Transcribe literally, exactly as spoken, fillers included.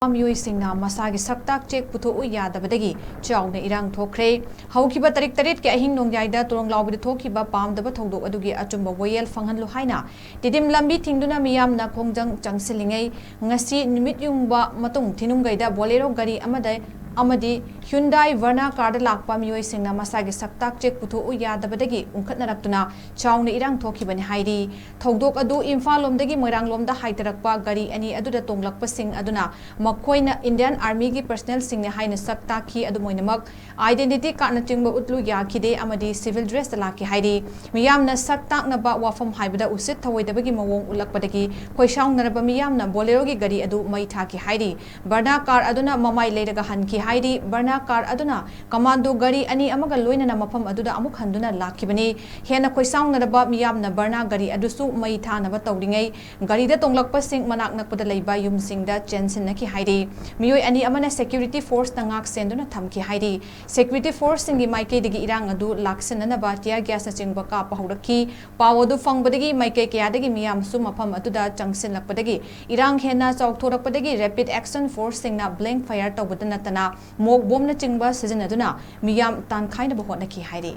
ꯃꯤꯑꯣꯏꯁꯤꯡꯅ ꯃꯁꯥꯒꯤ ꯁꯛꯇꯥꯛ ꯆꯦꯛ ꯄꯨꯊꯣꯛꯎ ꯌꯥꯗꯕꯗꯒꯤ ꯆꯥꯎꯅ ꯏꯔꯥꯡ ꯊꯣꯛꯈ꯭ꯔꯦ꯫ ꯍꯧꯈꯤꯕ ꯇꯥꯔꯤꯛ ꯇꯔꯦꯠꯀꯤ ꯑꯍꯤꯡ ꯅꯣꯡꯌꯥꯏꯗ ꯇꯣꯔꯣꯡꯂꯥꯎꯕꯤꯗ ꯊꯣꯛꯈꯤꯕ ꯄꯥꯝꯗꯕ ꯊꯧꯗꯣꯛ ꯑꯗꯨꯒꯤ ꯑꯆꯨꯝꯕ ꯋꯥꯌꯦꯜ ꯐꯪꯍꯜꯂꯨ ꯍꯥꯏꯅ ꯇꯤꯗꯤꯝ ꯂꯝꯕꯤ ꯊꯤꯡꯗꯨꯅ ꯃꯤꯌꯥꯝꯅ ꯈꯣꯡꯖꯪ ꯆꯪꯁꯤꯜꯂꯤꯉꯩ, ꯉꯁꯤ ꯅꯨꯃꯤꯠ ꯌꯨꯡꯕ ꯃꯇꯨꯡ ꯊꯤꯅꯨꯡꯒꯩꯗ ꯕꯣꯂꯦꯔꯣ ꯒꯥꯔꯤ ꯑꯃꯗ ꯑꯃꯗꯤ ꯍ꯭ꯌꯨꯟꯗꯥꯏ ꯚꯔꯅꯥ ꯀꯥꯔꯗ ꯂꯥꯛꯄ ꯃꯤꯑꯣꯏꯁꯤꯡꯅ ꯃꯁꯥꯒꯤ ꯁꯛꯇꯥꯛ ꯆꯦꯛ ꯄꯨꯊꯣꯛꯎ ꯌꯥꯗꯕꯗꯒꯤ ꯎꯪꯈꯠꯅꯔꯛꯇꯨꯅ ꯆꯥꯎꯅ ꯏꯔꯥꯡ ꯊꯣꯛꯈꯤꯕꯅꯤ ꯍꯥꯏꯔꯤ꯫ ꯊꯧꯗꯣꯛ ꯑꯗꯨ ꯏꯝꯐꯥꯜ ꯂꯣꯝꯗꯒꯤ ꯃꯣꯏꯔꯥꯡ ꯂꯣꯝꯗ ꯍꯥꯏꯊꯔꯛꯄ ꯒꯥꯔꯤ ꯑꯅꯤ ꯑꯗꯨꯗ ꯇꯣꯡꯂꯛꯄꯁꯤꯡ ꯑꯗꯨꯅ ꯃꯈꯣꯏꯅ ꯏꯟꯗꯤꯌꯥꯟ ꯑꯥꯔꯃꯤꯒꯤ ꯄꯔꯁꯅꯦꯜꯁꯤꯡꯅꯤ ꯍꯥꯏꯅ ꯁꯛ ꯇꯥꯛꯈꯤ꯫ ꯑꯗꯨꯝ ꯑꯣꯏꯅꯃꯛ, identity card ꯅꯆꯤꯡꯕ ꯎꯠꯂꯨ ꯌꯥꯈꯤꯗꯦ ꯑꯃꯗꯤ civil dress ꯇ ꯂꯥꯛꯈꯤ ꯍꯥꯏꯔꯤ꯫ ꯃꯤꯌꯥꯝꯅ ꯁꯛ ꯇꯥꯛꯅꯕ ꯋꯥꯐꯝ ꯍꯥꯏꯕꯗ ꯎꯁꯤꯠ ꯊꯑꯣꯏꯗꯕꯒꯤ ꯃꯑꯣꯡ ꯎꯠꯂꯛꯄꯗꯒꯤ ꯈꯣꯏꯁꯥꯎꯅꯔꯕ ꯃꯤꯌꯥꯝꯅ ꯕꯣꯂꯦꯔꯣꯒꯤ ꯒꯥꯔꯤ ꯑꯗꯨ ꯃꯩ ꯊꯥꯈꯤ ꯍꯥꯏꯔꯤ꯫ ꯚꯔꯅꯥ ꯀꯥꯔ ꯑꯗꯨꯅ ꯃꯃꯥꯏ ꯂꯩꯔꯒ ꯍꯟꯈꯤ ꯍꯥꯏꯔꯤ꯫ ꯚꯔꯅꯥ ꯀꯥꯔ ꯑꯗꯨꯅ ꯀꯃꯥꯟꯗꯣ ꯒꯥꯔꯤ ꯑꯅꯤ ꯑꯃꯒ ꯂꯣꯏꯅꯅ ꯃꯐꯝ ꯑꯗꯨꯗ ꯑꯃꯨꯛ ꯍꯟꯗꯨꯅ ꯂꯥꯛꯈꯤꯕꯅꯤ꯫ ꯍꯦꯟꯅ ꯈꯣꯏꯁꯥꯎꯅꯔꯕ ꯃꯤꯌꯥꯝꯅ ꯚꯔꯅꯥ ꯒꯥꯔꯤ ꯑꯗꯨꯁꯨ ꯃꯩ ꯊꯥꯅꯕ ꯇꯧꯔꯤꯉꯩ, ꯒꯥꯔꯤꯗ ꯇꯣꯡꯂꯛꯄꯁꯤꯡ ꯃꯅꯥꯛ ꯅꯛꯄꯗ ꯂꯩꯕ ꯌꯨꯝꯁꯤꯡꯗ ꯆꯦꯟꯁꯤꯟꯅꯈꯤ ꯍꯥꯏꯔꯤ꯫ ꯃꯤꯑꯣꯏ ꯑꯅꯤ ꯑꯃꯅ security force ꯅ ꯉꯥꯛ ꯁꯦꯟꯗꯨꯅ ꯊꯝꯈꯤ ꯍꯥꯏꯔꯤ꯫ Security force ꯁꯤꯡꯒꯤ ꯃꯥꯏꯀꯩꯗꯒꯤ ꯏꯔꯥꯡ ꯑꯗꯨ ꯂꯥꯛꯁꯤꯟꯅꯅꯕ tear gas ꯅꯆꯤꯡꯕ ꯀꯥꯞꯄ ꯍꯧꯔꯛꯈꯤ꯫ ꯄꯥꯎ ꯑꯗꯨ ꯐꯪꯕꯗꯒꯤ ꯃꯥꯏꯀꯩ ꯀꯌꯥꯗꯒꯤ ꯃꯤꯌꯥꯝꯁꯨ ꯃꯐꯝ ꯑꯗꯨꯗ ꯆꯪꯁꯤꯜꯂꯛꯄꯗꯒꯤ ꯏꯔꯥꯡ ꯍꯦꯟꯅ ꯆꯥꯎꯊꯣꯔꯛꯄꯗꯒꯤ rapid action force ꯁꯤꯡꯅ blank fire ꯇꯧꯕꯗ ꯅꯠꯇꯅ ꯃꯣꯛ ꯕꯣꯝꯅꯆꯤꯡꯕ ꯁꯤꯖꯤꯟꯅꯗꯨꯅ ꯃꯤꯌꯥꯝ ꯇꯥꯟꯈꯥꯏꯅꯕ ꯍꯣꯠꯅꯈꯤ ꯍꯥꯏꯔꯤ꯫